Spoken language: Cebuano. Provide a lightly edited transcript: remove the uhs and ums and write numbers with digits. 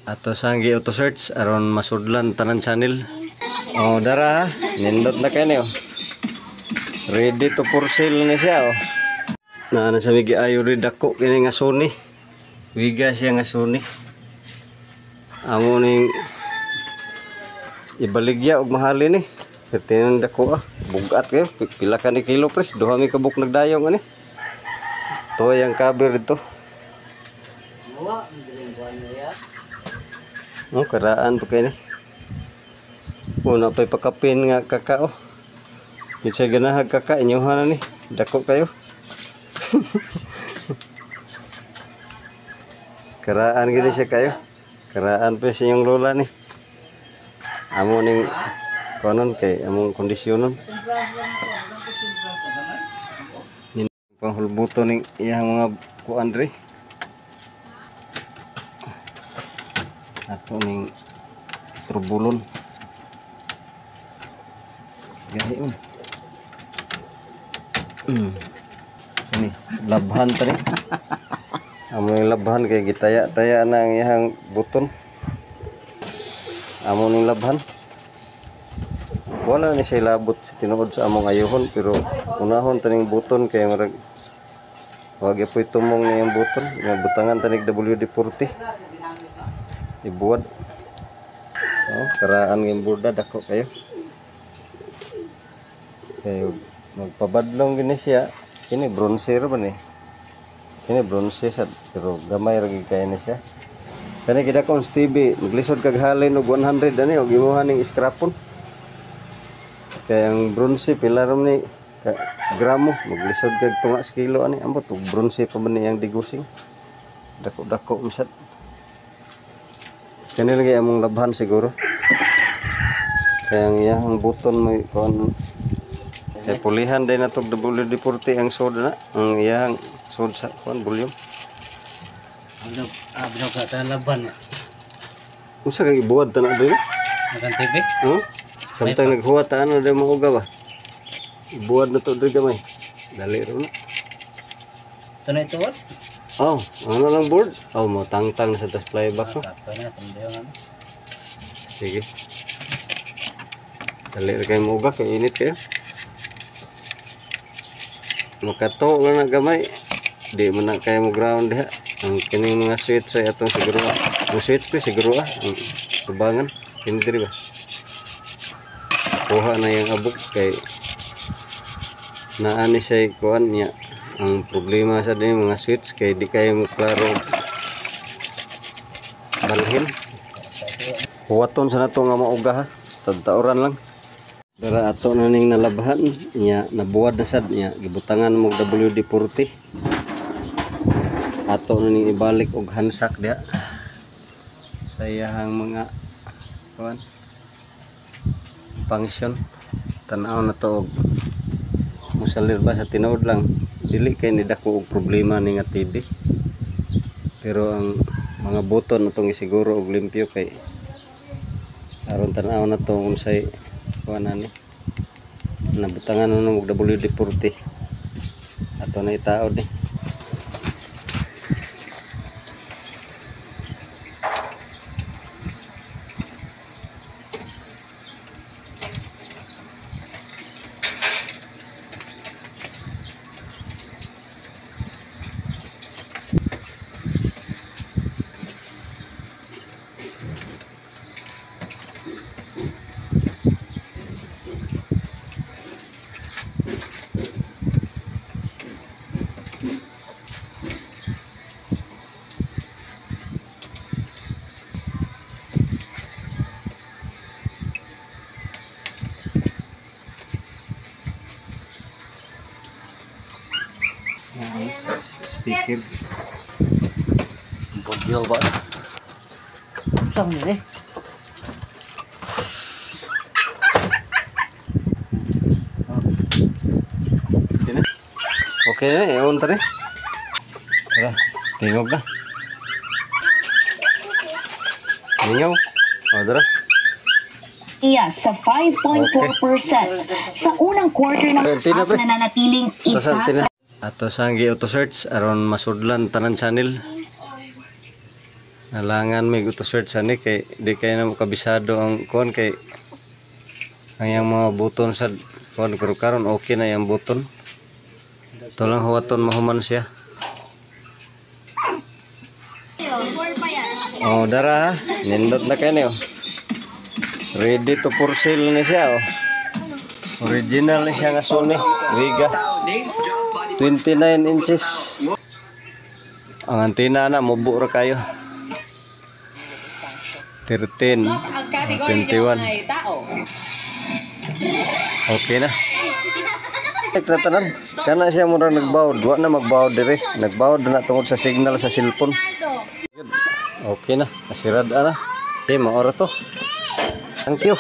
Ato sang gi auto search aron masudlan tanan channel. Oh, dara nindot na kay ni oh. Ready to for sale na siya oh. Naa na sa mi giayo ri dako kini nga Sony. Wiga siya nga Sony. Amo ning ibaligya og mahalin ni. Tinan dako ah, bugat kayo. Pila ka ni kilo pre? Duha mi kabuk nagdayong ani. To yang cover dito. Oh, karaan pa kayo ni. Una pa'y pakapin nga kakao. Di siya ganahag kaka, inyuhan na ni. Dako kayo. Karaan gini siya kayo. Karaan pa sa inyong lola ni. Amo ning kanon kay among kondisyonon. Panghulbuto ning iyang mga kuan dre. Ato ning turbulon. Gahi man. Ini labhan ta ni. Amo ning labhan kay gitaya-taya na ang iyang buton. Amo ning labhan. Wala ni siya labot sa tinuod sa among ayuhon, pero unahon taning buton kay murag wag gyud tumong niyang buton, nga butangan tanig WD-40. Ibuwad. Oh, karaan ng borda dako kayo. Kayo magpabadlong gini siya. Kini bronze ra ba ni? Kini bronze sad pero gamay ra gid kay ni siya. Kani gid akong TV, maglisod kag halin og 100 ani og imuha ning iskrapon. Kay ang bronze pila ra ni ka, gramo, maglisod kag tunga sa kilo ani ambot og bronze pa man niyang digusing. Dako-dako misad. Kani lagi among labhan siguro. Kaya ang iyang buton may kuan. Kay pulihan din natog WD-40 ang sod na, ang iyang sod sa kuan volume. Abro ka ta laban. Unsa kay ibuwad ta na diri? Makan TV? Huh? Samtang naghuwat ta ano diri mauga ba? Ibuwad na to diri gamay. Dali ro na. Tunay tuwad? Oh, ano lang board? Oh, mo tangtang sa tas playback no. Sige. Dali ra kay mauga kay init kayo. Makato lang na gamay. Di man na kayo mo ground diha. Ang kining mga switch ay atong siguro. Ang switch ko siguro ah, ang tubangan kini diri ba. Kuha na yung abok kay naa ni siya kuan niya. Ang problema sa din mga switch kay di kayo mo klaro balhin. Huwaton sa nato nga mauga ha. Tadtauran lang. Dara ato na ning nalabhan niya, nabuwad na sad niya, gibutangan mo WD-40. Ato na ning ibalik og hansak diha sa iyahang mga kuan function. Tan-aw na to og musalir ba sa tinuod lang. Dili kay ni dako og problema ni nga TV. Pero ang mga buton atong isiguro og limpyo kay aron tan-aw na to unsay kuan ani. Nabutangan na og WD-40. Ato na itaod ni. Speaker. Bodyo ba? Saan ni? Okay na, i-on tara. Tara, tingog na. Lingaw. O, tara. Iya sa 5.4% sa unang quarter ng Antina, at pre. nananatiling Ato isa sa antina. sa Ato sa gi auto search aron masudlan tanan channel. Nalangan may auto search ani kay di kay na kabisado ang kuan kay ang iyang mga buton sa kuan, pero karon okay na iyang buton. Ito lang huwaton mahuman siya. Oh, dara ha. Nindot na kayo oh. Ready to for sale ni siya oh. Original ni siya nga Sony Vega. 29 inches. Ang antenna na mubo ra kayo. 13, Ang category niyo 21. ay tao. Okay na. Ek na tanan. Kana siya mura nagbawd. Wa na magbawd dire. Nagbawd na tungod sa signal sa cellphone. Okay na. Nasirad na. Okay, maora to. Thank you.